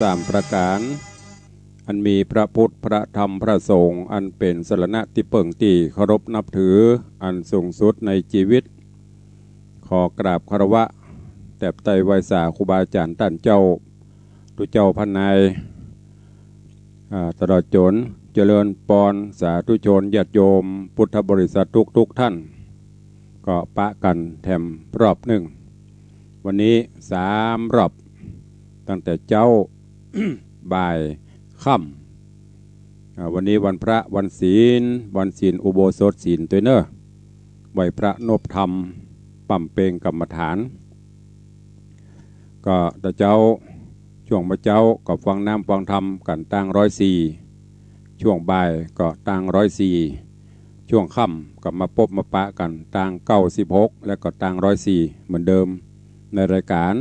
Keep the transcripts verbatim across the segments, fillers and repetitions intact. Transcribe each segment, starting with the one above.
สามประก๋าน อันมีพระพุทธ พระธรรม พระสงฆ์ อันเป๋นสรณะตี้เปิ้งตี้เคารพนับถือ อันสูงสุดในจีวิต ขอกราบคารวะ แตบไต้ไหว้สาครูบาอาจ๋ารย์ต้านเจ้า ตุ๊เจ้าพระนาย อ่า ตลอดจ๋นเจริญปอนสาธุชนญาติโยมพุทธบริษัททุกๆ ท่าน ก็ปะกั๋นแถมรอบนึ่ง วันนี้สามรอบ ตั้งแต่เจ๊า บ่าย ค่ำ อ่า วันนี้วันพระ วันศีล วันศีลอุโบสถศีลตวยเน่อ ไหว้พระนบธรรม ป๋ำเป็งกรรมฐาน ก็ตะเจ๊า ช่วงบ่าเจ๊าก็ฟังน้ำฟังธรรมกั๋นตางร้อยสี่ ช่วงบ่ายก็ตางร้อยสี่ ช่วงค่ำก็มาปบมาปะกั๋นตางเก้าสิบหก และก็ตางร้อยสี่ เหมือนเดิม ในรายก๋าน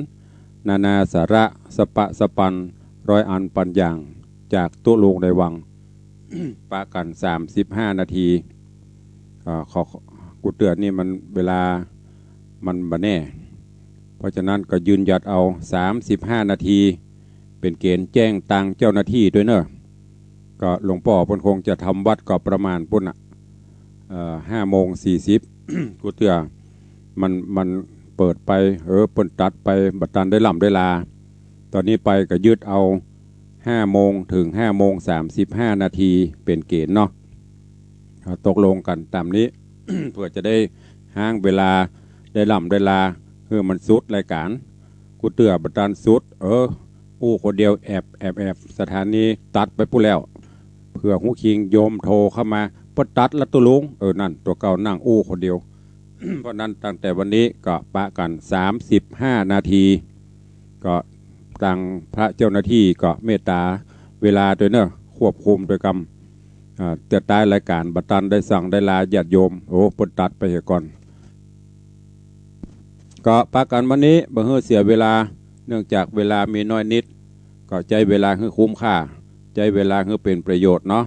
นานาสาระสะปะสะปันร้อยอันปันอย่าง จากตุ๊ลุงในวัง ปะกั๋นสามสิบห้านาที อ่า ขอ กูเตือนนี่มันเวลามันบ่แน่ เพราะฉะนั้นก็ยืนหยัดเอาสามสิบห้านาที เป๋นเก๋ณฑ์แจ้งตางเจ้าหน้าตี้ตวยเน่อ ก็หลวงป้อเปิ้นคงจะทำวัตรก็ประมาณปู๊นน่ะ เอ่อ ห้าโมงสี่สิบ กูเตือนมัน มันเปิดไป เออ เปิ้นตัดไป บ่ตันได้ล่ำได้ลา ต๋อนนี้ไปก็ยึดเอาห้าโมงเถิงห้าโมงสามสิบห้านาทีเป๋นเก๋ณฑ์เนาะ อ่า ตกลงกั๋นต๋ามนี้ เปื้อจะได้ฮ้างเวลาได้ล่ำได้ลา หื้อมันสุดรายก๋าน กูเตือนบ่ตันสุด เออ อู้คนเดียวแอบ แอบ แอบ สถานีตัดไปปู๊นแล้ว เปื้อฮู้คิงโยมโทรเข้ามา เปิ้นตัดละตุ๊ลุง เออ นั่นตั๋วเก่านั่งอู้คนเดียว เพราะนั้นตั้งแต่วันนี้ก็ปะกั๋นสามสิบห้านาที ก็ตางพระเจ้าหน้าตี้ก็เมตต๋าเวลาตวยเน่อ ควบคุมตวยกำ อ่า เตื้อต้ายรายก๋านบ่ตันได้สั่งได้ลาญาติโยม โอ้ เปิ้นตัดไปเหียก่อน ก็ปะกั๋นวันนี้บ่หื้อเสียเวลา เนื่องจากเวลามีน้อยนิด ก็ใจ๊เวลาหื้อคุ้มค่า ใจ๊เวลาหื้อเป๋นประโยชน์เนาะ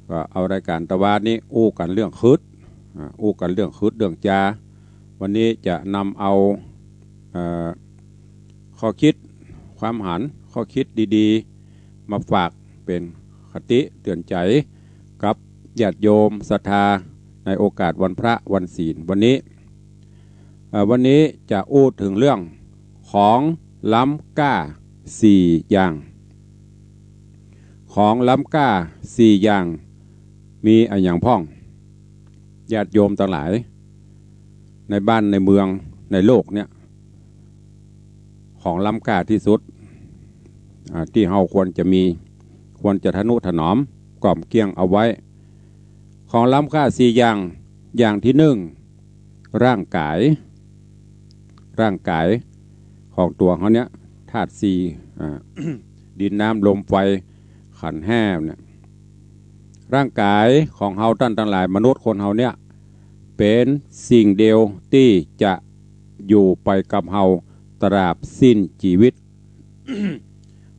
ก็เอารายก๋านตะวานี้อู้กั๋นเรื่องขึด อ่า อู้กั๋นเรื่องขึดเรื่องจา วันนี้จะนำเอา เอ่อ ข้อคิดความหัน ข้อคิดดีๆ มาฝากเป๋นคติเตือนใจ๋กับญาติโยมศรัทธาในโอกาสวันพระวันศีลวันนี้ เอ่อ วันนี้จะอู้เถิงเรื่องของล้ำก้าสี่อย่าง ของล้ำก้าสี่อย่าง มีอะหยังพ่อง ญาติโยมตังหลาย ในบ้านในเมืองในโลกเนี่ย ของล้ำก้าตี้สุด อ่า ตี้เฮาควรจะมี ควรจะทะนุถนอม ก๋อมเกลี้ยงเอาไว้ ของล้ำก้าสี่อย่าง อย่างตี้นึ่ง ร่างก๋าย ร่างก๋ายของตั๋วเฮาเนี่ย ธาตุสี่ อ่า ดินน้ำลมไฟ ขันธ์ห้าเนี่ย ร่างก๋ายของเฮาต้านตังหลายมนุษย์คนเฮาเนี่ย เป๋นสิ่งเดียวตี้จะอยู่ไปกับเฮาตราบสิ้นจีวิต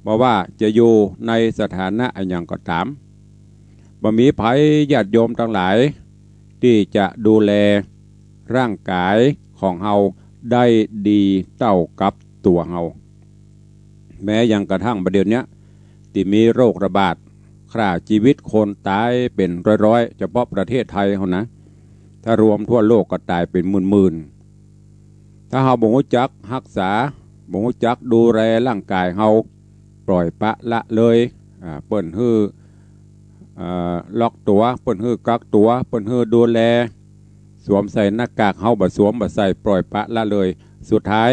บ่ว่าจะอยู่ในสถานะอะหยังก็ต๋าม บ่มีใผญาติโยมตังหลาย ตี้จะดูแลร่างก๋ายของเฮาได้ดีเต้ากับตั๋วเฮา แม้ยังกระทั่งบ่าเดี่ยวเนี้ย ตี้มีโรคระบาด ฆ่าจีวิตคนต๋ายเป๋นร้อยๆ เฉพาะประเทศไทยเฮานะ ถ้ารวมทั่วโลกก็ต๋ายเป๋นหมื่นๆ ถ้าเฮาบ่ฮู้จักฮักษา บ่ฮู้จักดูแลร่างก๋ายเฮา ปล่อยปละละเลย อ่า เปิ้นหื้อ อ่า ล็อกตั๋ว เปิ้นหื้อกักตั๋ว เปิ้นหื้อดูแล สวมใส่หน้ากาก เฮาบ่สวมบ่ใส่ ปล่อยปละละเลย สุดท้าย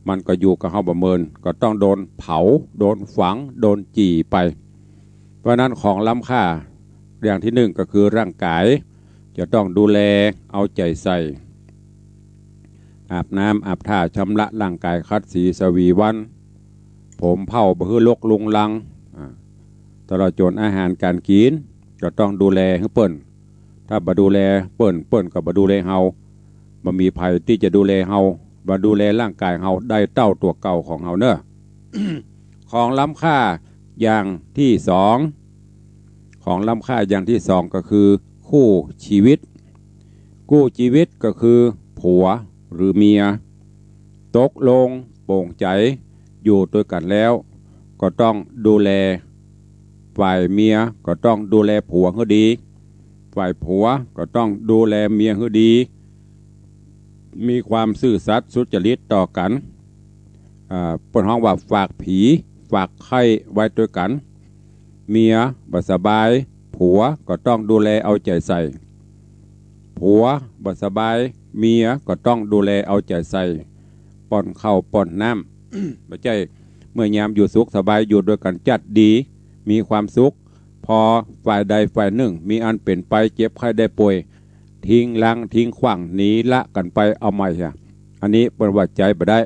มันก็อยู่กับเฮาบ่เมิน ก็ต้องโดนเผา โดนฝัง โดนจี่ไป เพราะฉะนั้นของล้ำค่าอย่างตี้นึ่งก็คือร่างก๋าย จะต้องดูแลเอาใจ๋ใส่ อาบน้ำอาบท่าชำระร่างก๋าย ขัดสีสวีวัน ผมเผ้าบ่หื้อรกรุงรัง อ่า ตลอดจ๋นอาหารก๋านกิ๋น ก็ต้องดูแลหื้อเปิ้น ถ้าบ่ดูแลเปิ้น เปิ้นก็บ่ดูแลเฮา บ่มีใผตี้จะดูแลเฮา บ่ดูแลร่างก๋ายเฮาได้เต้าตั๋วเก่าของเฮาเน่อ ของล้ำค่าอย่างตี้สอง ของล้ำค่าอย่างตี้สองก็คือคู่จีวิต คู่จีวิตก็คือผัวหรือเมีย ตกลงโป่งใจ๋อยู่ตวยกั๋นแล้ว ก็ต้องดูแล ฝ่ายเมียก็ต้องดูแลผัวหื้อดี ฝ่ายผัวก็ต้องดูแลเมียหื้อดี มีความซื่อสัตย์สุจริตต่อกั๋น อ่า เปิ้นฮ้องว่าฝากผีฝากไข้ไว้ตวยกั๋น เมียบ่สบาย ผัวก็ต้องดูแลเอาใจ๋ใส่ ผัวบ่สบาย เมียก็ต้องดูแลเอาใจ๋ใส่ ป้อนข้าวป้อนน้ำ บ่ใจ้เมื่อยามอยู่สุขสบายอยู่ตวยกั๋นจั๊ดดี มีความสุข พอฝ่ายใดฝ่ายนึ่งมีอันเป๋นไปเจ็บไข้ได้ป่วย ทิ้งร้างทิ้งขว้างหนีละกั๋นไปเอาใหม่เหีย อันนี้เปิ้นว่าใจ๊บ่ได้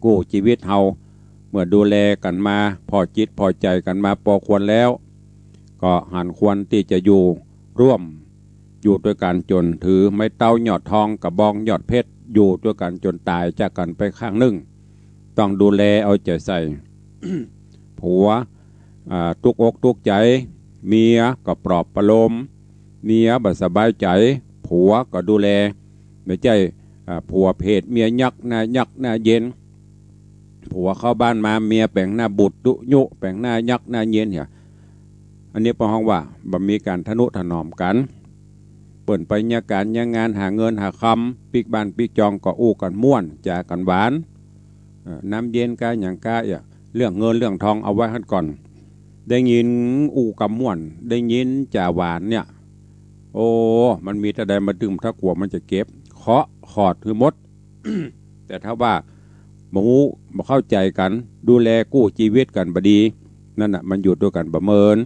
กู้จีวิตเฮา เมื่อดูแลกั๋นมา พอจิตพอใจ๋กั๋นมาปอควรแล้ว ก็หันควรตี้จะอยู่ร่วม อยู่ตวยกั๋นจ๋นถือไม้เต๊ายอดทอง กระบองยอดเพชร อยู่ตวยกั๋นจ๋นต๋ายจากกั๋นไปข้างนึ่ง ต้องดูแลเอาใจ๋ใส่ ผัว อ่า ตุ๊กอกตุ๊กใจ๋ เมียก็ปลอบประโลม เมียบ่สบายใจ๋ ผัวก็ดูแล บ่ใจ้ อ่า ผัวเพศเมียยักหน้ายักหน้าเย็น ผัวเข้าบ้านมาเมียแป๋งหน้าบูดดุยุ แป๋งหน้ายักหน้าเย็นเหีย อันนี้เปิ้นฮ้องว่าบ่มีก๋านทะนุถนอมกั๋น เปิ้นไปเยียะก๋านเยียะงานหาเงินหาคำ ปิ๊กบ้านปิ๊กจองก็อู้กั๋นม่วนจ๋ากั๋นหวาน เอ่อ น้ำเย็นก้าหยังก้าเอี้ย เรื่องเงินเรื่องทองเอาไว้หั้นก่อน ได้ยินอู้กำม่วน ได้ยินจ๋าหวานเนี่ย โอ้ มันมีเต้าใดมาดื่ม ถ้ากั๋วมันจะเก็บ เคาะขอดหื้อหมด แต่ถ้าว่าบ่ฮู้บ่เข้าใจ๋กั๋น ดูแลกู้จีวิตกั๋นบ่ดี นั่นน่ะมันอยู่ตวยกั๋นบ่เมิน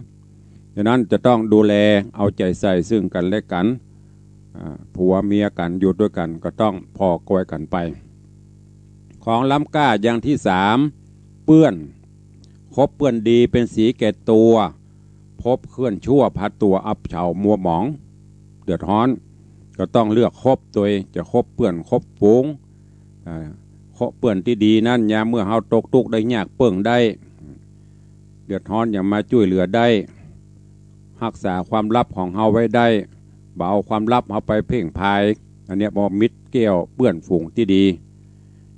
ฉะนั้นจะต้องดูแลเอาใจ๋ใส่ซึ่งกั๋นและกั๋น อ่า ผัวเมียกั๋นอยู่ตวยกั๋นก็ต้องผ่อกอยกั๋นไป ของล้ำก้าอย่างตี้สาม เปื้อน คบเปื้อนดีเป๋นสีแก่ตั๋ว พบเปื้อนชั่วพาตั๋วอับเฉามัวหมอง เดือดฮ้อน ก็ต้องเลือกคบตวย จะคบเปื้อนคบฝูง อ่า คบเปื้อนตี้ดีนั้น ยามเมื่อเฮาตกตุ๊กข์ได้ยากเปิ้งได้ เดือดฮ้อนอย่างมาจ้วยเหลือได้ ฮักษาความลับของเฮาไว้ได้ บ่เอาความลับเฮาไปเพ่งพาย อันเนี้ยบ่มิตรแก้วเปื้อนฝูงตี้ดี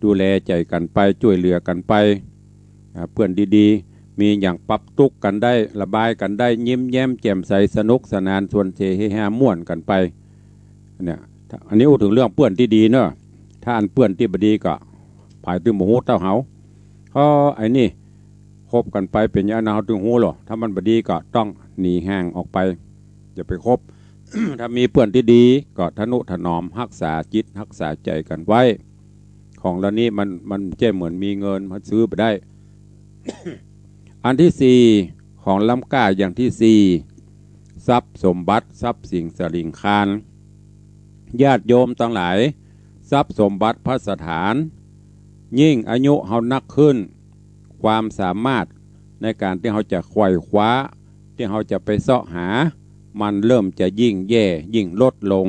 ดูแลใจ๋กั๋นไป จ้วยเหลือกั๋นไป อ่า เปื้อนดีๆ มีหยังปรับตุ๊กข์กั๋นได้ ระบายกั๋นได้ ยิ้มแย้มแจ่มใส สนุกสนาน สวนเสเฮฮาม่วนกั๋นไป เนี่ย อันนี้อู้เถิงเรื่องเปื้อนตี้ดีเนาะ ถ้าอันเปื้อนตี้บ่ดีก็ ผายตึงบ่ฮู้เต้าเฮา เพราะไอ้นี่ คบกั๋นไปเป๋นยะนะ เฮาตึงฮู้ลอ ถ้ามันบ่ดีก็ต้องหนีห่างออกไป อย่าไปคบ ถ้ามีเปื้อนตี้ดีก็ทะนุถนอม ฮักษาจิตฮักษาใจ๋กั๋นไว้ ของเหล่านี้มัน มันบ่ใจ้เหมือนมีเงินมาซื้อบ่ได้ อันตี้สี่ ของล้ำก้าอย่างตี้สี่ ทรัพย์สมบัติ ทรัพย์สินสลิงคาร ญาติโยมตังหลาย ทรัพย์สมบัติภัสถาน ยิ่งอายุเฮานักขึ้น ความสามารถในก๋านตี้เฮาจะไขว่คว้า ตี้เฮาจะไปเซาะหา มันเริ่มจะยิ่งแย่ยิ่งลดลง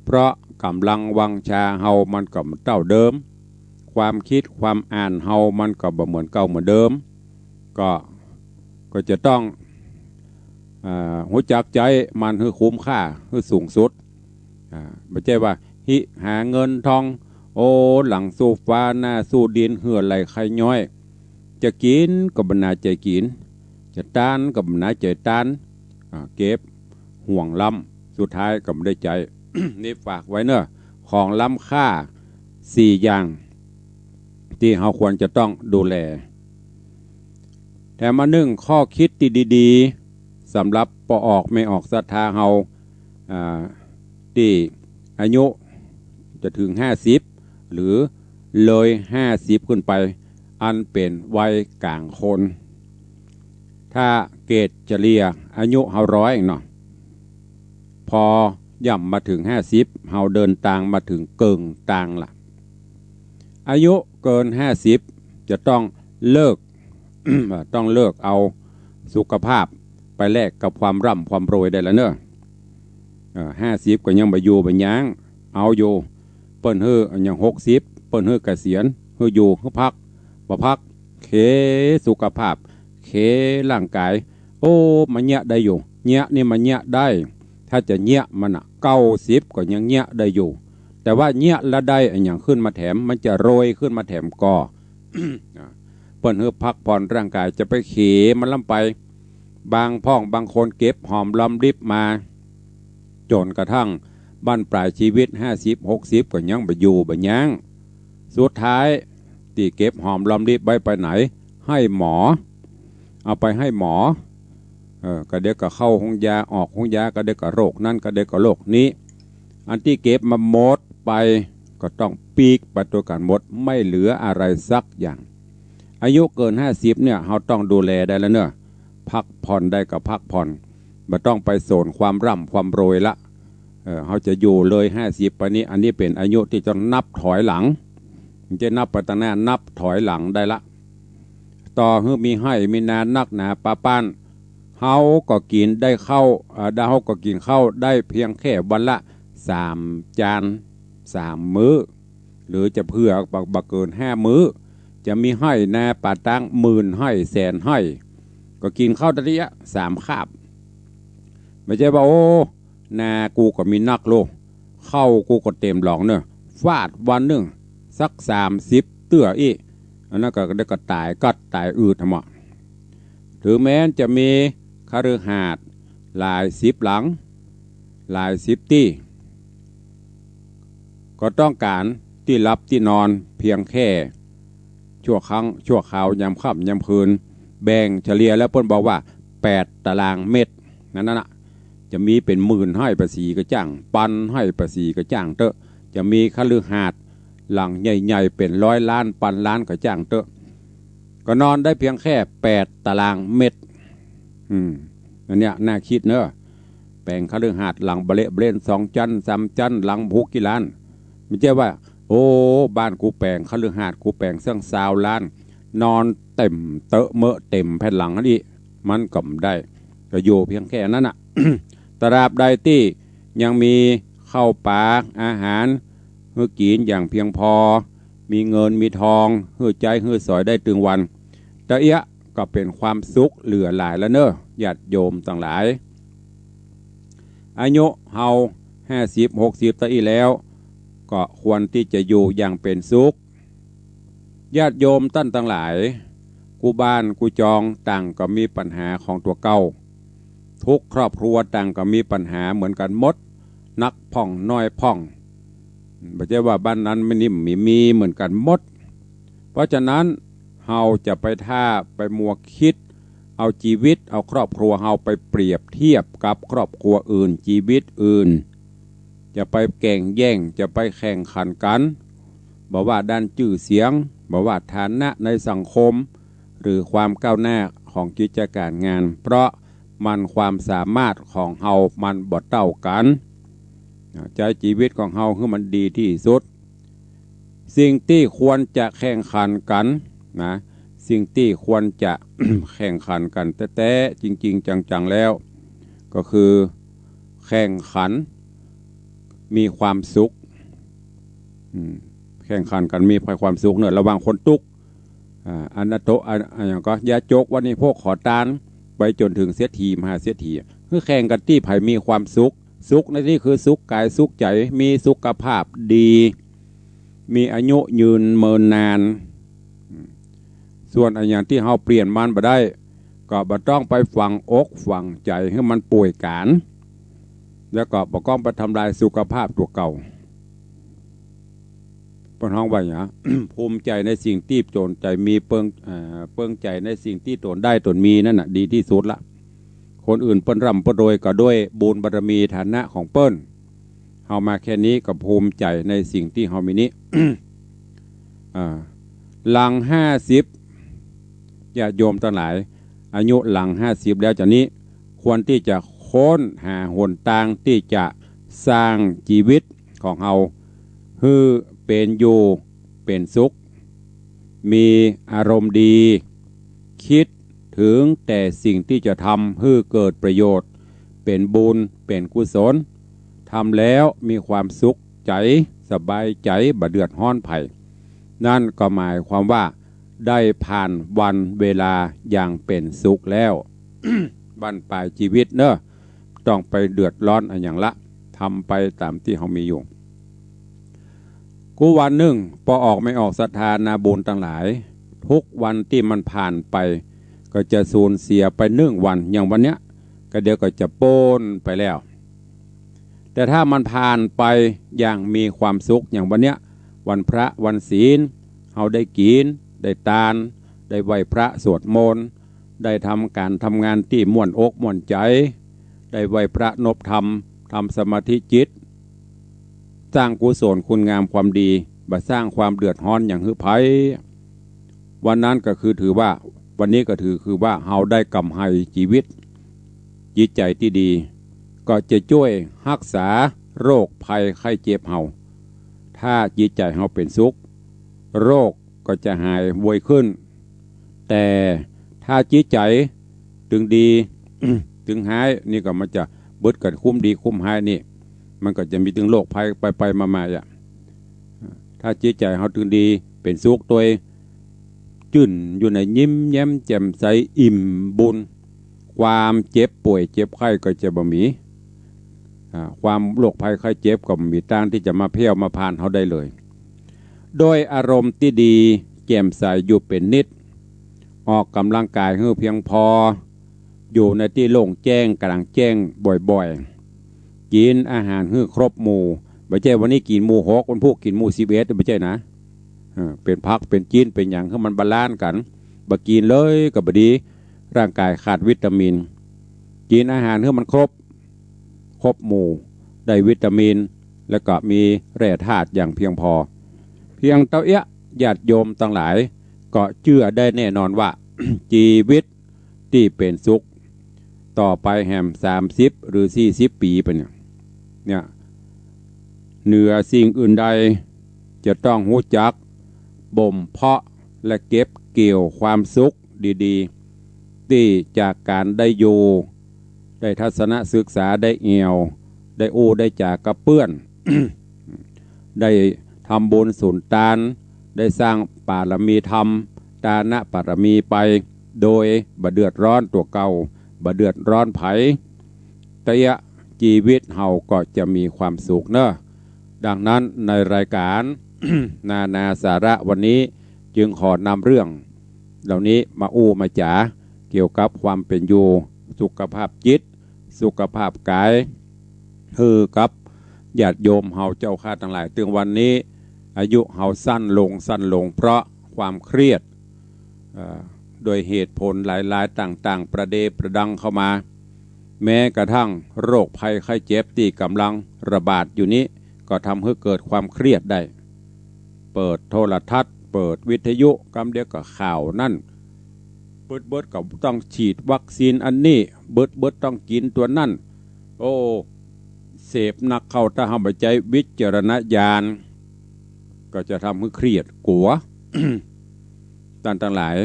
เพราะก๋ำลังวังชาเฮามันก็บ่เต้าเดิม ความกึ๊ดความอ่านเฮามันก็บ่เหมือนเก่าเหมือนเดิม ก็ ก็จะต้อง อ่า ฮู้จักใจ๊มันหื้อคุ้มค่า หื้อสูงสุด อ่า บ่ใจ้ว่า ฮิหาเงินทอง โอ้ หลังสู้ฟ้าหน้าสู้ดิน หื้อไหล่ใค่ย้อย จะกิ๋นก็บ่หนาใจ๋กิ๋น จะต้านก็บ่หนาใจ๋ต้าน อ่า เก็บห่วงล้ำ สุดท้ายก็บ่ได้ใจ๊ นี่ฝากไว้เนาะ ของล้ำค่าสี่อย่าง ตี้เฮาควรจะต้องดูแล แถมอันนึ่ง ข้อกึ๊ดตี้ดีๆ สำหรับป้อออกแม่ออกศรัทธาเฮา อ่า ตี้อายุจะเถิงห้าสิบ หรือเลยห้าสิบขึ้นไป อันเป๋นวัยก๋างคน ถ้าเกรดเฉลี่ยอายุเฮาร้อยเนาะ พอย่ำมาเถิงห้าสิบ เฮาเดินตางมาเถิงเกิ่งตางละ อายุเกินห้าสิบ จะต้องเลิก ต้องเลิกเอาสุขภาพไปแลกกับความร่ำความรวยได้ละเนาะ เอ่อ ห้าสิบก็ยังบ่อยู่บ่ยัง เอาอยู่ เปิ้นหื้อ ยังหกสิบ เปิ้นหื้อเกษียณ หื้ออยู่ หื้อพัก บ่พัก เคสุขภาพ เคร่างก๋าย โอ้ มาเยียะได้อยู่ เยียะนี่มาเยียะได้ ถ้าจะเยียะมันน่ะ เก้าสิบก็ยังเยียะได้อยู่ แต่ว่าเยียะแล้วได้อะหยังขึ้นมาแถม มันจะรวยขึ้นมาแถมก่อ อ่า พ ปิ้นหื้อพักผ่อนร่างก๋าย จะไปเขมันล้ำไป บางพ่องบางคนเก็บหอมรอมริบมา จ๋นกระทั่งบั้นปลายจีวิต ห้าสิบ หกสิบ ก็ยังบ่อยู่บ่ยั้ง สุดท้ายตี้เก็บหอมรอมริบไว้ไปไหน ให้หมอ เอาไปให้หมอ เออ ก็เดี๋ยวก็เข้าโฮงยา ออกโฮงยา ก็เดี๋ยวก็โรคนั้น ก็เดี๋ยวก็โรคนี้ อันตี้เก็บมาหมดไป ก็ต้องปีกไปตวยกั๋นหมด ไม่เหลืออะไรสักอย่าง อายุเกิน ห้าสิบ เนี่ย เฮาต้องดูแลได้แล้วเนาะ พักผ่อนได้ก็พักผ่อน บ่ต้องไปโสนความร่ำความรวยละ เออ เฮาจะอยู่เลย ห้าสิบ ไปนี้ อันนี้เป๋นอายุตี้จะนับถอยหลัง จะนับไปตังหน้า นับถอยหลังได้ละ ต่อหื้อมีไฮ่มีนานักหนาปาป๊าน เฮาก็กิ๋นได้ข้าว เอ่อ เฮาก็กิ๋นข้าวได้เพียงแค่วันละสามจาน สามมื้อ หรือจะเผื่อบ่ บ่เกินห้ามื้อ จะมีไฮ่นาป่าตัง หมื่นไฮ่แสนไฮ่ ก็กิ๋นข้าวได้เตี้ยสามคาบ บ่ใจ้ว่า โอ้ นากูก็มีนักโล ข้าวกูก็เต็มหลองเนาะ ฟาดวันนึ่งสักสามสิบเตื้ออี้ อันนั้นก็ได้ก็ต๋ายก๊อดต๋ายอืดหมด ถึงแม้นจะมีคฤหาสน์หลายสิบหลัง หลายสิบตี้ ก็ต้องก๋านตี้หลับตี้นอนเพียงแค่ชั่วครั้งชั่วคราวยามค่ำยามคืน แบ่งเฉลี่ยแล้วเปิ้นบอกว่าแปดตารางเมตร นั้นน่ะ จะมีเป๋นหมื่นไฮ่ปะสีก็จ้าง ปันไฮ่ปะสีก็จ้างเต๊อะ จะมีคฤหาสน์หลังใหญ่ๆ เป๋นร้อยล้าน ปันล้านก็จ้างเต๊อะ ก็นอนได้เพียงแค่แปดตารางเมตร อืม อันเนี้ยน่าคิดเนาะ แป๋งคฤหาสน์หลังบะเละบะเล่น สองจั๊น สามจั๊น หลังบ่ฮู้กี่ล้าน บ่ใจ้ว่า โอ้ บ้านกูแป๋งคฤหาสน์ กูแป๋งสักซาวล้าน นอนเต็มเต๊อะเมอะเต็มแผ่นหลังอันอี้ มันก็บ่ได้ ก็อยู่เพียงแค่นั้นน่ะ ตราบใดตี้ยังมีข้าวป๋าอาหารหื้อกิ๋นอย่างเพียงพอ มีเงินมีทองหื้อใจ๊หื้อสอยได้ตึงวัน ตะเอี้ยะก็เป๋นความสุขเหลือหลายแล้วเนาะ ญาติโยมตังหลาย อายุเฮาห้าสิบ หกสิบ ตะอี้แล้ว ก็ควรตี้จะอยู่อย่างเป๋นสุข ญาติโยมต้านตังหลาย กู้บ้านกู้จองต่างก็มีปัญหาของตั๋วเก่า ทุกครอบครัวต่างก็มีปัญหาเหมือนกั๋นหมด นักพ่องน้อยพ่อง บ่ใจ้ว่าบ้านนั้นไม่นิ่ม มี มีเหมือนกั๋นหมด เพราะฉะนั้นเฮาจะไปถ้าไปมัวคิดเอาจีวิต เอาครอบครัวเฮาไปเปรียบเทียบกับครอบครัวอื่น จีวิตอื่น จะไปแก่งแย่ง จะไปแข่งขันกั๋น บ่ว่าด้านจื้อเสียง บ่ว่าฐานะในสังคม หรือความก้าวหน้าของกิจก๋านงาน เพราะมันความสามารถของเฮามันบ่เต้ากั๋น ใจ๊จีวิตของเฮาหื้อมันดีตี้สุด สิ่งตี้ควรจะแข่งขันกั๋นนะ สิ่งตี้ควรจะ แข่งขันกั๋นแต๊ๆ จริงๆ จังๆ แล้ว ก็คือแข่งขันมีความสุข อืม แข่งขันกั๋นมีความสุขเนาะ ระหว่างคนตุ๊ก อ่า อนาโถ อ่า อะหยังก็ ยาจก วานิโพก ขอตาน ไปจ๋นเถิงเศรษฐี มหาเศรษฐี คือแข่งกั๋นตี้ใผมีความสุข สุขในตี้คือสุขก๋ายสุขใจ๋ มีสุขภาพดี มีอายุยืนเมินนาน อืม ส่วนอะหยังตี้เฮาเปลี่ยนมันบ่ได้ ก็บ่ต้องไปฝังอกฝังใจ๋หื้อมันป่วยก๋าน แล้วก็บ่ต้องไปทำลายสุขภาพตั๋วเก่า เปิ้นฮ้องว่าหยัง ภูมิใจ๋ในสิ่งตี้ต๋นใจ๋มี เปิง เอ่อ เปิงใจ๋ในสิ่งตี้ต๋นได้ต๋นมีนั่นน่ะ ดีตี้สุดละ คนอื่นเปิ้นร่ำเปิ้นรวยก็ด้วยบุญบารมีฐานะของเปิ้น เฮามาแค่นี้ก็ภูมิใจ๋ในสิ่งตี้เฮามีนี้ อ่า หลังห้าสิบ ญาติโยมตังหลาย อายุหลังห้าสิบแล้วจานี้ ควรตี้จะค้นหาหนตางตี้จะสร้างจีวิตของเฮา หื้อเป๋นอยู่เป๋นสุข มีอารมณ์ดี คิดเถิงแต่สิ่งตี้จะทำหื้อเกิดประโยชน์ เป๋นบุญ เป๋นกุศล ทำแล้วมีความสุขใจ๋ สบายใจ๋ บ่เดือดฮ้อนใผ นั่นก็หมายความว่าได้ผ่านวันเวลาอย่างเป๋นสุขแล้ว บั้นปลายจีวิตเนาะ ต้องไปเดือดฮ้อนอะหยังละ ทำไปต๋ามตี้เฮามีอยู่ กู้วันนึ่ง ป้อออกแม่ออกศรัทธานาบุญตังหลาย ทุกวันตี้มันผ่านไป ก็จะสูญเสียไปนึ่งวัน อย่างวันเนี้ย ก็เดี๋ยวก็จะป๊นไปแล้ว แต่ถ้ามันผ่านไปอย่างมีความสุข อย่างวันเนี้ย วันพระวันศีล เฮาได้กิ๋น ได้ตาน ได้ไหว้พระสวดมนต์ ได้ทำก๋านทำงานตี้ม่วนอกม่วนใจ๋ ได้ไหว้พระนบธรรม ทำสมาธิจิต สร้างกุศลคุณงามความดี บ่สร้างความเดือดฮ้อนหยังหื้อใผ วันนั้นก็คือถือว่า วันนี้ก็ถือ คือว่าเฮาได้กำไฮจีวิต จิตใจ๋ตี้ดี ก็จะจ้วยฮักษาโรคภัยไข้เจ็บเฮา ถ้าจิตใจ๋เฮาเป๋นสุข โรคก็จะหายไวขึ้น แต่ถ้าจิตใจ๋ตึงดี ตึงฮ้าย นี่ก็มันจะเบิดกั๋นคุ้มดีคุ้มฮ้ายนี่ มันก็จะมีตึงโรคภัยไปๆ มาๆ อะ ถ้าจิตใจ๋เฮาตึงดี เป๋นสุขตวย จื้นอยู่ใน ยิ้มแย้มแจ่มใส อิ่มบุญ ความเจ็บป่วยเจ็บไข้ก็จะบ่มี อ่า ความโรคภัยไข้เจ็บก็บ่มีตางตี้จะมาแพ่วมาผ่านเฮาได้เลย โดยอารมณ์ตี้ดีแจ่มใสอยู่เป๋นนิด ออกกำลังกายหื้อเพียงพอ อยู่ในตี้โล่งแจ้งกลางแจ้งบ่อยๆ กิ๋นอาหารหื้อครบหมู่ บ่ใจ้วันนี้กิ๋นหมู่หก วันพูกกิ๋นหมู่สิบเอ็ด บ่ใจ้นะ เออ เป๋นผักเป๋นจีนเป๋นหยังหื้อมันบาลานซ์กั๋น บ่กิ๋นเลยก็บ่ดี ร่างกายขาดวิตามิน กิ๋นอาหารหื้อมันครบ ครบหมู่ ได้วิตามิน แล้วก็มีแร่ธาตุอย่างเพียงพอ เพียงเต้าเอี้ย ญาติโยมตังหลาย ก็เจื้อได้แน่นอนว่า จีวิตตี้เป๋นสุข ต่อไปแหมสามสิบหรือสี่สิบปี๋ไปเนี่ย เนี่ย เหนือสิ่งอื่นใด จะต้องฮู้จักบ่มเพาะและเก็บเกี่ยวความสุขดีๆ ตี้จากก๋านได้อยู่ ได้ทัศนศึกษา ได้แอ่ว ได้อู้ได้จ๋ากับเปื้อน ได้ทำบุญสุนตาน ได้สร้างปารมีธรรม ตานปารมีไป โดยบ่เดือดร้อนตั๋วเก่า บ่เดือดร้อนใผ เตี้ย จีวิตเฮาก็จะมีความสุขเนาะ ดังนั้นในรายก๋าน นานาสาระวันนี้ จึงขอนำเรื่องเหล่านี้มาอู้มาจ๋า เกี่ยวกับความเป๋นอยู่ สุขภาพจิต สุขภาพก๋าย หื้อกับญาติโยมเฮาเจ้าข้าตังหลาย ตึงวันนี้ อายุเฮาสั้นลง สั้นลง เพราะความเครียด เอ่อ โดยเหตุผลหลายๆ ต่างๆ ประเดประดังเข้ามา แม้กระทั่งโรคภัยไข้เจ็บตี้ก๋ำลังระบาดอยู่นี้ ก็ทำหื้อเกิดความเครียดได้ เปิดโทรทัศน์ เปิดวิทยุ กำเดียวก็ข่าวนั่น เบิดๆ ก็ต้องฉีดวัคซีนอันนี้ เบิดๆ ต้องกิ๋นตั๋วนั่น โอ้ เสพนักเข้า ถ้าเฮาบ่ใจ๊วิจารณญาณ ก็จะทำหื้อเครียด กั๋ว ต้านตังหลาย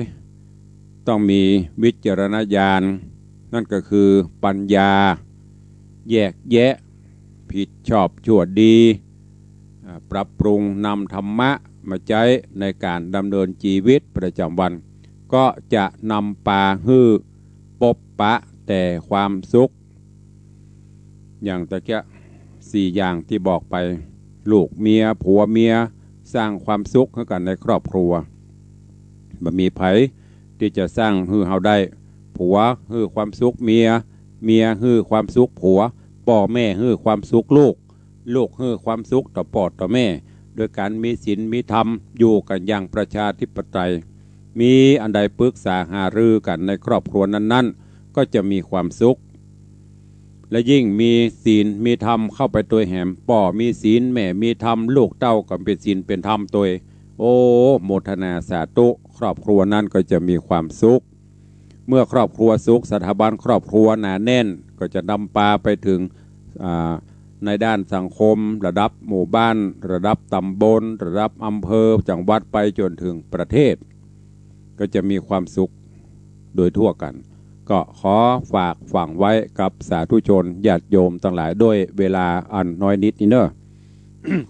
ต้องมีวิจารณญาณ นั่นก็คือปัญญา แยกแยะ ผิดชอบชั่วดี อ่า ปรับปรุงนำธรรมะมาใจ๊ในก๋านดำเนินจีวิตประจ๋ำวัน ก็จะนำปาหื้อปบปะแต่ความสุข อย่างตะเกียะสี่อย่างตี้บอกไป ลูกเมีย ผัวเมีย สร้างความสุขหื้อกั๋นในครอบครัว บ่มีใผตี้จะสร้างหื้อเฮาได้ ผัวหื้อความสุขเมีย เมียหื้อความสุขผัว ป้อแม่หื้อความสุขลูก ลูกหื้อความสุขต่อป้อต่อแม่ โดยก๋านมีศีลมีธรรม อยู่กั๋นอย่างประชาธิปไตย มีอันใดปรึกษาหารือกั๋นในครอบครัวนั้นๆ ก็จะมีความสุข และยิ่งมีศีลมีธรรมเข้าไปตวยแหม ป้อมีศีล แม่มีธรรม ลูกเต้าก็เป๋นศีลเป๋นธรรมตวย โอ้ โมทนาสาธุ ครอบครัวนั้นก็จะมีความสุข เมื่อครอบครัวสุข สถาบันครอบครัวหนาแน่น ก็จะนำปาไปเถิง อ่า ในด้านสังคม ระดับหมู่บ้าน ระดับต๋ำบล ระดับอำเภอ จังหวัด ไปจ๋นเถิงประเทศ ก็จะมีความสุขโดยทั่วกั๋น ก็ขอฝากฝังไว้กับสาธุชนญาติโยมตังหลายด้วยเวลาอันน้อยนิดนี้เนาะ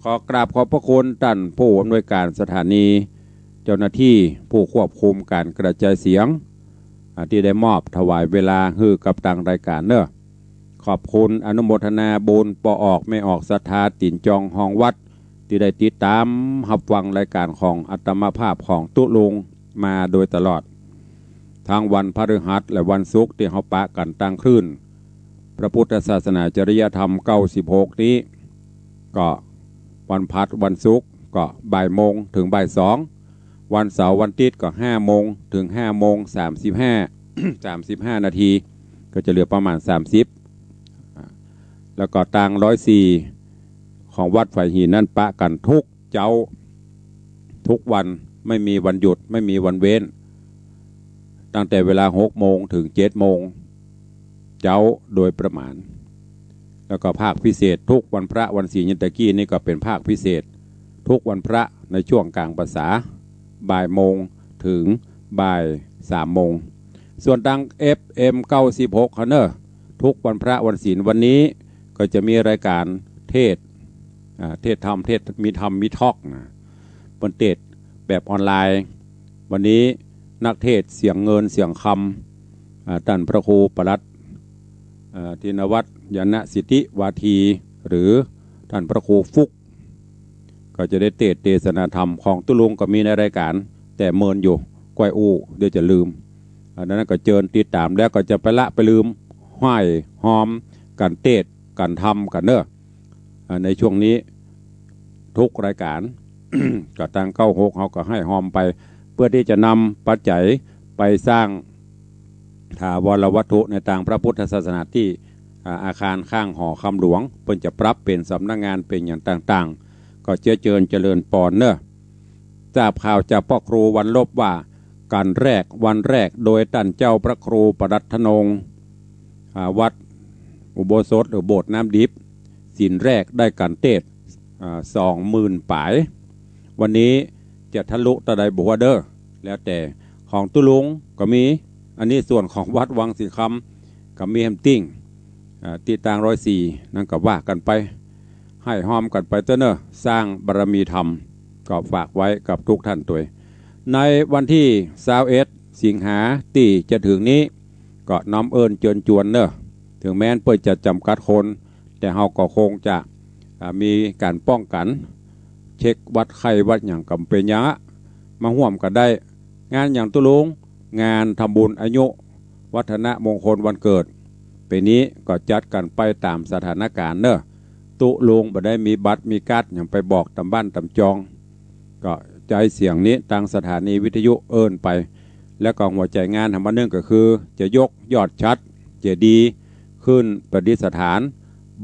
ขอกราบขอบพระคุณต้านผู้อำนวยการสถานี เจ้าหน้าตี้ผู้ควบคุมก๋านกระจายเสียง อ่า ตี้ได้มอบถวายเวลาหื้อกับตางรายก๋านเนาะ ขอบคุณอนุโมทนาบุญป้อออกแม่ออกศรัทธาตี๋นจองฮองวัด ตี้ได้ติดต๋ามฮับฟังรายก๋านของอาตมาภาพของตุ๊ลุง มาโดยตลอด ทั้งวันพฤหัสและวันศุกร์ตี้เฮาปะกั๋นตางคลื่นพระพุทธศาสนาจริยธรรมเก้าสิบหกนี้ ก็วันพฤหัสวันศุกร์ก็บ่ายโมงเถิงบ่ายสอง วันเสาร์วันอาทิตย์ก็ห้าโมงเถิงห้าโมงสามสิบห้า สามสิบห้านาที ก็จะเหลือประมาณสามสิบ อ่า แล้วก็ตางร้อยสี่ของวัดฝายหินนั้นปะกั๋นทุกเจ๊า ทุกวัน ไม่มีวันหยุด ไม่มีวันเว้น ตั้งแต่เวลาหกโมงเถิงเจ็ดโมงเจ๊าโดยประมาณ แล้วก็ภาคพิเศษทุกวันพระวันศีล อย่างตะกี้นี่ก็เป๋นภาคพิเศษ ทุกวันพระในช่วงก๋างพรรษา บ่ายโมงเถิงบ่ายสามโมง ส่วนตาง เอฟเอ็ม เก้าสิบหก หั้นเน่อ ทุกวันพระวันศีล วันนี้ก็จะมีรายการเทศน์ อ่า เทศน์ธรรม เทศน์ มีธรรม มีทอล์กนะ เปิ้นเทศน์แบบออนไลน์ วันนี้นักเทศน์เสียงเงินเสียงคำ อ่า ต้านพระครูปลัด เอ่อ ธินวัฒน์ ยานสิทธิวาที หรือต้านพระครูฟุก ก็จะได้เตสน์เตสนาธรรม ของตุ๊ลุงก็มีในรายก๋าน แต่เมินอยู่ ก้อยอู้ เดี๋ยวจะลืม อันนั้นก็เจิญติดต๋าม แล้วก็จะไปละไปลืม ห้อยฮอมกั๋นเตสน์กั๋นธรรมกั๋นเน่อ อ่า ในช่วงนี้ทุกรายก๋าน ก็ตางเก้าหกเฮาก็ห้อยฮอมไป เปื้อตี้จะนำปัจจัยไปสร้างถาวรวัตถุในตางพระพุทธศาสนาตี้ อ่า อาคารข้างหอคำหลวง เปิ้นจะปรับเป๋นสำนักงานเป๋นอย่างต่างๆ ก็เจื้อเจิญเจริญปอนเน่อ ทราบข่าวจากพระครูวันลบว่า ก๋านแรกวันแรกโดยต้านเจ้าพระครูปลัดธนงค์ อ่า วัดอุโบสถหรือโบสถ์น้ำดิบ ศีลแรกได้ก๋านเตสน์ อ่า สองหมื่นป๋าย วันนี้จะทะลุเต้าใดบ่ฮู้เด้อ แล้วแต่ ของตุ๊ลุงก็มี อันนี้ส่วนของวัดวังสิงห์คำก็มีแหมติ่ง อ่า ตี้ตางร้อยสี่ นั้นก็ว่ากั๋นไป ห้อยฮอมกั๋นไปเต๊อะเน่อ สร้างบารมีธรรม ก็ฝากไว้กับทุกท่านตวย ในวันตี้ซาวเอ็ด สิงหาตี้จะเถิงนี้ ก็น้อมเอิ้นเจิญจวนเน่อ เถิงแม้นเปิ้นจะจ๋ำกัดคน แต่เฮาก็คงจะ อ่า มีก๋านป้องกั๋น เช็ควัดไข้วัดหยังก็เป๋นหยังอะ มาฮ่วมกั๋นได้ งานหยังตุ๊ลุง งานทำบุญอายุวัฒนมงคลวันเกิด ปี๋นี้ก็จัดกั๋นไปต๋ามสถานก๋ารณ์เน่อ ตุ๊ลุงบ่ได้มีบัตรมีการ์ดหยังไปบอกต๋ามบ้านต๋ามจอง ก็ใจ๊เสียงนี้ตางสถานีวิทยุเอิ้นไป แล้วก็หัวใจ๋งานแหมอันนึ่งก็คือ จะยกยอดฉัตรเจดีย์ขึ้นประดิษฐาน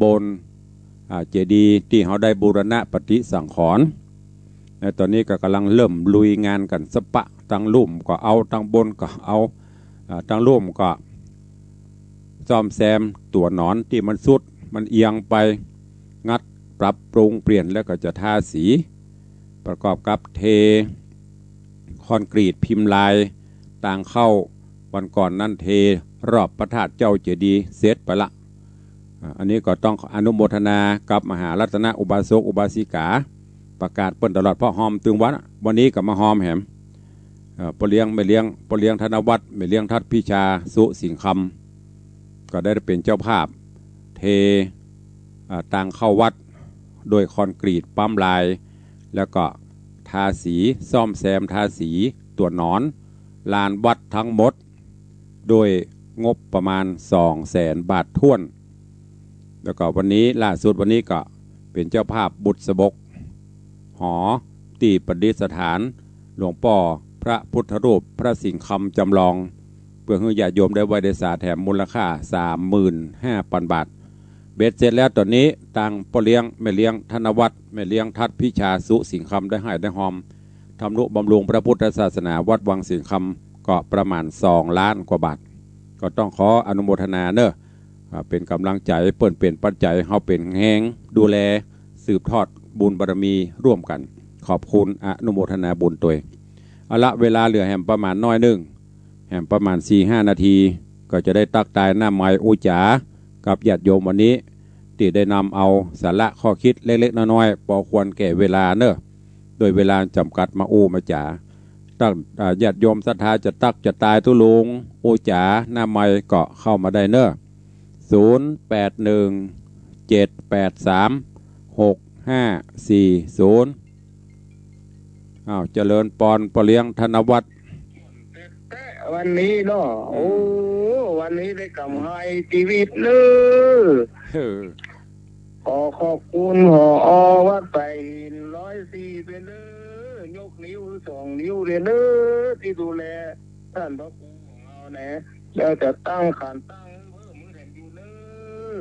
บน อ่า เจดีย์ตี้เฮาได้บูรณะปฏิสังขรณ์ และต๋อนนี้ก็ก่ำลังเริ่มลุยงานกั๋นสะปะ ตางลุ่มก็เอา ตางบนก็เอา อ่า ตางลุ่มก็ซ่อมแซมตั๋วหนอนตี้มันทรุด มันเอียงไป งัด ปรับปรุงเปลี่ยน แล้วก็จะทาสี ประกอบกับเทคอนกรีตพิมพ์ลายตางเข้า วันก่อนนั้นเทรอบพระธาตุเจ้าเจดีย์เสร็จไปละ อ่า อันนี้ก็ต้องอนุโมทนากับมหารัตนอุบาสกอุบาสิกา ประกาศเปิ้นตลอด เพราะฮอมตึงวัน วันนี้ก็มาฮอมแหม เอ่อ ป้อเลี้ยงแม่เลี้ยง ป้อเลี้ยงธนวัฒน์ แม่เลี้ยงทัดพิชา สุสิงห์คำ ก็ได้เป๋นเจ้าภาพ เท อ่า ตางเข้าวัด โดยคอนกรีตปั๊มลาย แล้วก็ทาสี ซ่อมแซมทาสีตั๋วหนอน ลานวัดทั้งหมด ด้วยงบประมาณสองแสนบาทถ้วน แล้วก็วันนี้ ล่าสุดวันนี้ก็เป๋นเจ้าภาพบุษบก หอตี้ประดิษฐานหลวงป้อพระพุทธรูปพระสิงห์คำจำลอง เปื้อหื้อญาติโยมได้ไหว้ได้สาแถม มูลค่าสามหมื่นห้าปันบาท เบ็ดเสร็จแล้วต๋อนนี้ตางป้อเลี้ยงแม่เลี้ยงธนวัฒน์ แม่เลี้ยงทัดพิชา สุสิงห์คำ ได้ห้อยได้ฮอม ทำนุบำรุงพระพุทธศาสนาวัดวังสิงห์คำ ก็ประมาณสองล้านกว่าบาท ก็ต้องขออนุโมทนาเน่อ อ่า เป๋นก๋ำลังใจ๋ เปิ้นเป๋นปัจจัย เฮาเป๋นแฮงดูแล สืบทอดบุญบารมีร่วมกั๋น ขอบคุณ อนุโมทนาบุญตวย เอาละ เวลาเหลือแหมประมาณน้อยนึ่ง แหมประมาณสี่ห้านาที ก็จะได้ตั๊กตายน้ำไหมอู้จ๋ากับญาติโยมวันนี้ ตี้ได้นำเอาสาระข้อคิดเล็กๆ น้อยๆ ปอควรแก่เวลาเน่อ โดยเวลาจ๋ำกัดมาอู้มาจ๋า ตั๊ก อ่า ญาติโยมศรัทธาจะตั๊กจะตายตุ๊ลุง อู้จ๋า น้ำไหมก็เข้ามาได้เน่อ ศูนย์แปดหนึ่ง เจ็ดแปดสาม หกห้าสี่ศูนย์ อ้าว เจริญปอน ป้อเลี้ยงธนวัฒน์ วันนี้เนาะ อืม โอ้ วันนี้ได้กำไรจีวิตเน้อ เออ ขอขอบคุณ ผอ วัดสายหินร้อยสี่ เป๋นเน้อ ยกนิ้วสองนิ้วเลยเน้อ ตี้ดูแลต้านพระครูของเฮานะ แล้วจะตั้งขันตั้งเพิ่มมือแถมอยู่เน้อ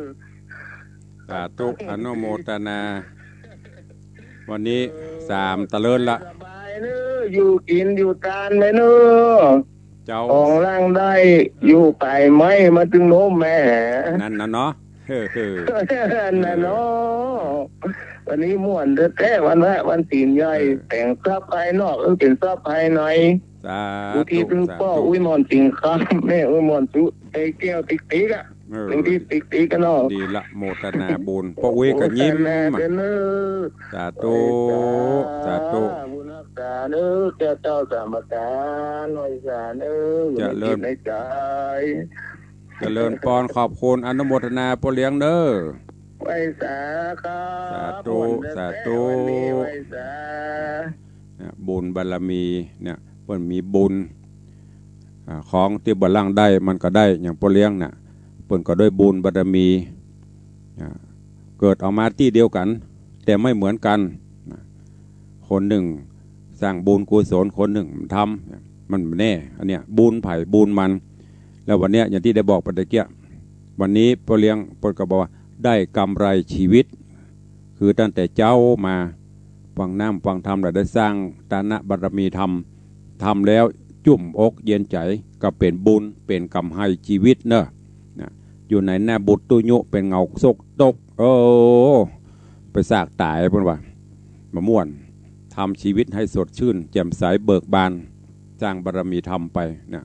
สาธุ อนุโมทนา วันนี้ เออ สามตะเลินละ สบายเน้อ อยู่กิ๋นอยู่ตานไปเน้อ เจ้า ของล่างได้ อยู่ปายไม้มาตึงโน้มแม่ นั่นนะเนาะ เฮ้อ เฮ้อ นั่นนะเนาะ วันนี้ม่วนแต๊ๆ วันพระ วันศีลใหญ่ เออ แต่งทรัพย์ภายนอก เออ เป๋นทรัพย์ภายใน สาธุ อุทิศเป๋นป้อ สาธุ อุ๊ยหม่อนสิงห์คำ แม่อุ๊ยหม่อนสุ ไอ้แก้วติ๊กติ๊กอะ เออ เป๋นตี้ติ๊กติ๊กกั๋นเนาะ ดีละ โมทนาบุญ ป้ออุ๊ยก็ยิ้ม โมทนาเน้อ สาธุ สาธุ สาธุ บุญรักษาเน้อ แก้วเจ้าสามประการ ไหว้สาเน้อ อยู่ในจิตในใจ๋ เจริญ เจริญปอน ขอบคุณ อนุโมทนาป้อเลี้ยงเน้อ ไหว้สาครับ สาธุ ม่วนแต๊ๆ สาธุ วันนี้ไหว้สา เนี่ย บุญบารมีเนี่ย เปิ้นมีบุญ อ่า ของตี้บ่ล่างได้มันก็ได้ อย่างป้อเลี้ยงน่ะ เปิ้นก็ด้วยบุญบารมี อ่า เกิดออกมาตี้เดียวกั๋น แต่ไม่เหมือนกั๋น นะ คนนึ่งสร้างบุญกุศล คนนึ่งทำ มันแน่ อันเนี้ยบุญใผบุญมัน แล้ววันเนี้ยอย่างตี้ได้บอกไปตะเกียะ วันนี้ป้อเลี้ยงเปิ้นก็บอกว่าได้กำไรจีวิต คือตั้งแต่เจ๊ามา ฟังน้ำฟังธรรมแล้วได้สร้างตานบารมีธรรม ทำแล้วจุ่มอกเย็นใจ๋ ก็เป๋นบุญ เป๋นกำไรจีวิตเน้อ นะ อยู่ในหน้าบุตรตู้ยุเป๋นเหงาซกตก โอ้ ไปสากต๋ายเปิ้นว่า บ่ม่วน ทำจีวิตให้สดชื่น แจ่มใส เบิกบาน สร้างบารมีธรรมไปนะ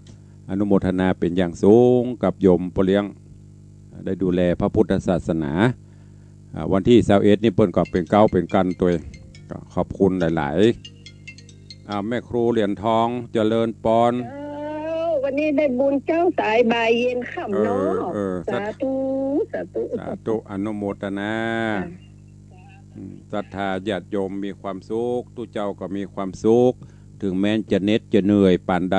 อนุโมทนาเป๋นอย่างสูงกับโยมป้อเลี้ยง ได้ดูแลพระพุทธศาสนา อ่า วันตี้ซาวเอ็ดนี่เปิ้นก็เป๋นเก๊าเป๋นกั๋นตวย ก็ขอบคุณหลายๆ อ่า แม่ครูเหรียญทอง เจริญปอน เจ้า วันนี้ได้บุญเจ้า สายบ่ายเย็นค่ำเนาะ เออ เออ สาธุ สาธุ สาธุ อนุโมทนา ค่ะ อืม ศรัทธาญาติโยมมีความสุข ตุ๊เจ้าก็มีความสุข ถึงแม้นจะเหน็ดจะเหนื่อยปานใด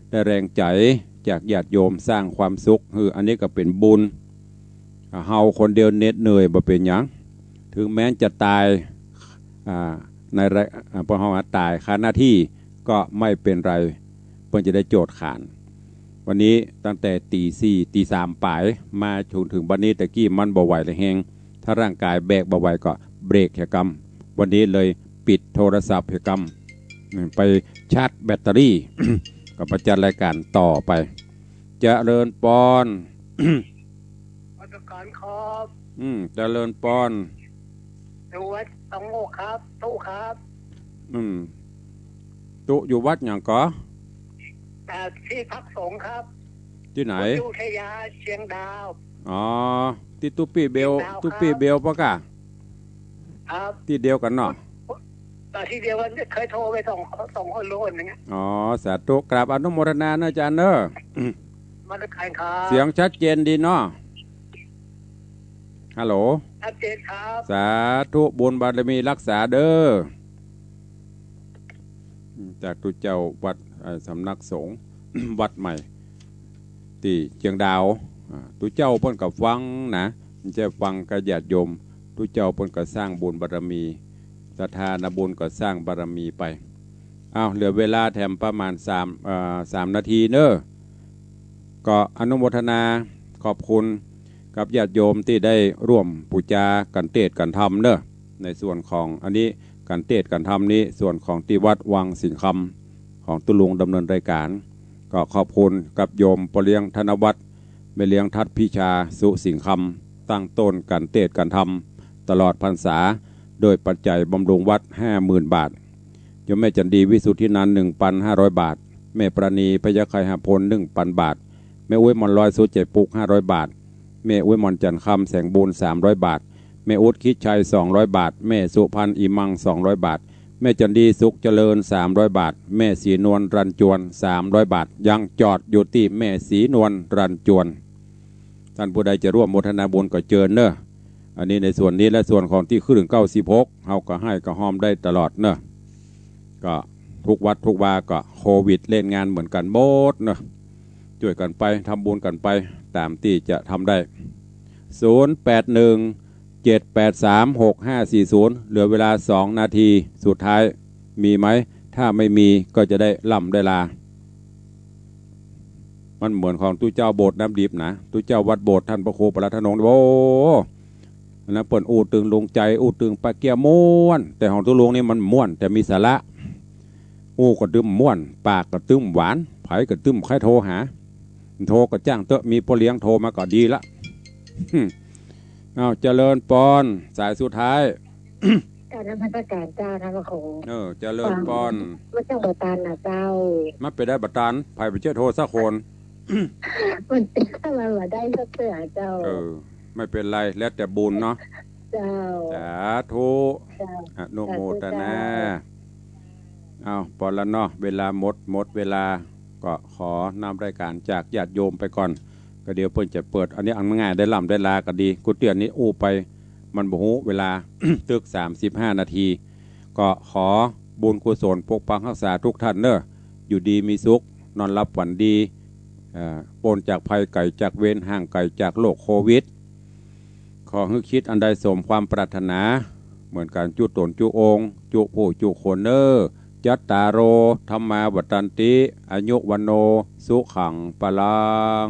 ได้แรงใจ๋จากญาติโยมสร้างความสุข เออ อันนี้ก็เป๋นบุญ อ่า เฮาคนเดียวเหน็ดเหนื่อยบ่เป๋นหยัง ถึงแม้นจะต๋าย อ่า ในระ อ่า พวกเฮาต๋ายคาหน้าตี้ก็ไม่เป๋นไร เปิ้นจะได้โจทย์ขาน วันนี้ตั้งแต่ตี๋สี่ ตี๋สามป๋าย มาจนถึงบัดนี้ ตะกี้มันบ่ไหวแล้วแฮง ถ้าร่างกายแบกบ่ไหวก็เบรกเหียกำ วันนี้เลยปิดโทรศัพท์เหียกำ ไปชาร์จแบตเตอรี่ ก็มาจัดรายการต่อไป เจริญปอน นมัสการครับ อืม เจริญปอน อยู่วัดสองโมกครับ ตุ๊ครับ อืม ตุ๊อยู่วัดหยังก่อ อ่า ตี้พักสงฆ์ครับ ตี้ไหน อุทยานเชียงดาว อ๋อ ตี้ตุ๊ปี้เบล เชียงดาวครับ ตุ๊ปี้เบลปะกะ ครับ ตี้เดียวกั๋นเนาะ อ่า ตี้เดียวกั๋น เคยโทรไปสอง สองคน หรือคนนึ่งอะ อ๋อ สาธุ กราบอนุโมทนาเน้ออาจ๋ารย์เน้อ นมัสการครับ เสียงชัดเจนดีเนาะ ฮัลโหล ชัดเจนครับ สาธุ บุญบารมีรักษาเน้อ จากตุ๊เจ้าวัด เอ่อ สำนักสงฆ์ วัดใหม่ ตี้เชียงดาว อ่า ตุ๊เจ้าเปิ้นก็ฟังนะ บ่ใจ้ฟังกับญาติโยม ตุ๊เจ้าเปิ้นก็สร้างบุญบารมี ศรัทธานะบุญก็สร้างบารมีไป อ้าว เหลือเวลาแถมประมาณสาม เอ่อ สามนาทีเน้อ ก็อนุโมทนาขอบคุณกับญาติโยมตี้ได้ร่วมปู๋จากั๋นเตสน์กั๋นธรรมเน้อ ในส่วนของอันนี้กั๋นเตสน์กั๋นธรรมนี้ ส่วนของตี้วัดวังสิงห์คำ ของตุ๊ลุงดำเนินรายการ ก็ขอบคุณกับโยมป้อเลี้ยงธนวัฒน์ แม่เลี้ยงทัดพิชา สุสิงห์คำ ตั้งต้นกั๋นเตสน์กั๋นธรรมตลอดพรรษา โดยปัจจัยบำรุงวัดห้าหมื่นบาท โยมแม่จันดี วิสุทธินันท์ หนึ่งพันห้าร้อยบาท แม่ปราณี พยัคฆัยหพล หนึ่งพันบาท แม่อุ๊ยหม่อนลอย สุดใจ๋ปุ๊ก ห้าร้อยบาท แม่อุ๊ยหม่อนจันทร์คำ แสงบุญ สามร้อยบาท แม่อุ๊ดคิดชัย สองร้อยบาท แม่สุพรรณ อิมัง สองร้อยบาท แม่จันดี สุขเจริญ สามร้อยบาท แม่ศรีนวล รันจวน สามร้อยบาท ยังจอดอยู่ตี้แม่ศรีนวล รันจวน ต้านผู้ใดจะร่วมโมทนาบุญก็เจิญเน้อ อันนี้ในส่วนนี้ และส่วนของตี้คลื่นเก้าสิบหก เฮาก็หื้อก็ฮอมได้ตลอดเน้อ ก็ ทุกวัดทุกวาก็โควิดเล่นงานเหมือนกั๋นหมดเนาะ จ้วยกั๋นไป ทำบุญกั๋นไป ต๋ามตี้จะทำได้ ศูนย์แปดหนึ่ง เจ็ดแปดสาม หกห้าสี่ศูนย์ เหลือเวลาสองนาทีสุดท้าย มีไหม ถ้าไม่มีก็จะได้ร่ำได้ลา มันเหมือนของตุ๊เจ้าโบสถ์น้ำดิบนะ ตุ๊เจ้าวัดโบสถ์ต้านพระครูปรัตนนงค์ โอ้ อันนั้นเปิ้นอู้ตึงดวงใจ๋ อู้ตึงปะเกี้ยม่วน แต่ของตุ๊ลุงนี่มันม่วน แต่มีสาระ อู้ก็ตึมม่วน ปากก็ตึมหวาน ใผก็ตึมใค่โทรหา โทรก็จ้างเต๊อะ มีป้อเลี้ยงโทรมาก็ดีละ เอา เจริญปอน สายสุดท้าย กราบนมัสการเจ้า ท่านพระครู เออ เจริญปอน มันจ้างบ่ตันนะเจ้า มันเป๋นได้บ่ตัน ใผไปเจ๊ยโทรสักคน มันเป๋นมาบ่ได้สักเตื้อเจ้า เออ ไม่เป็นไร แล้วแต่บุญเนาะ เจ้า สาธุ เจ้า อนุโมทนา สาธุเจ้า เอา ปอนละเนาะ เวลาหมด หมดเวลา ก็ขอนำรายการจากญาติโยมไปก่อน ก็เดี๋ยวเปิ้นจะเปิด อันนี้อันง่าย ได้ร่ำได้ลาก็ดี กู้เตื้อนี้อู้ไป มันบ่ฮู้เวลา ตึกสามสิบห้านาที ก็ขอบุญกุศลปกปักฮักษาทุกท่านเน้อ อยู่ดีมีสุข นอนหลับฝันดี เอ่อ ป๊นจากภัย ไก๋จากเวร ห่างไก๋จากโรคโควิด ขอหื้อคิดอันใดสมความปรารถนา เหมือนกั๋นจุ๊ต๋นจุ๊องค์ จุ๊ผู้จุ๊คนเน้อ จัตตาโร ธัมมา วัฑฒันติ อายุ วัณโณ สุขัง พลัง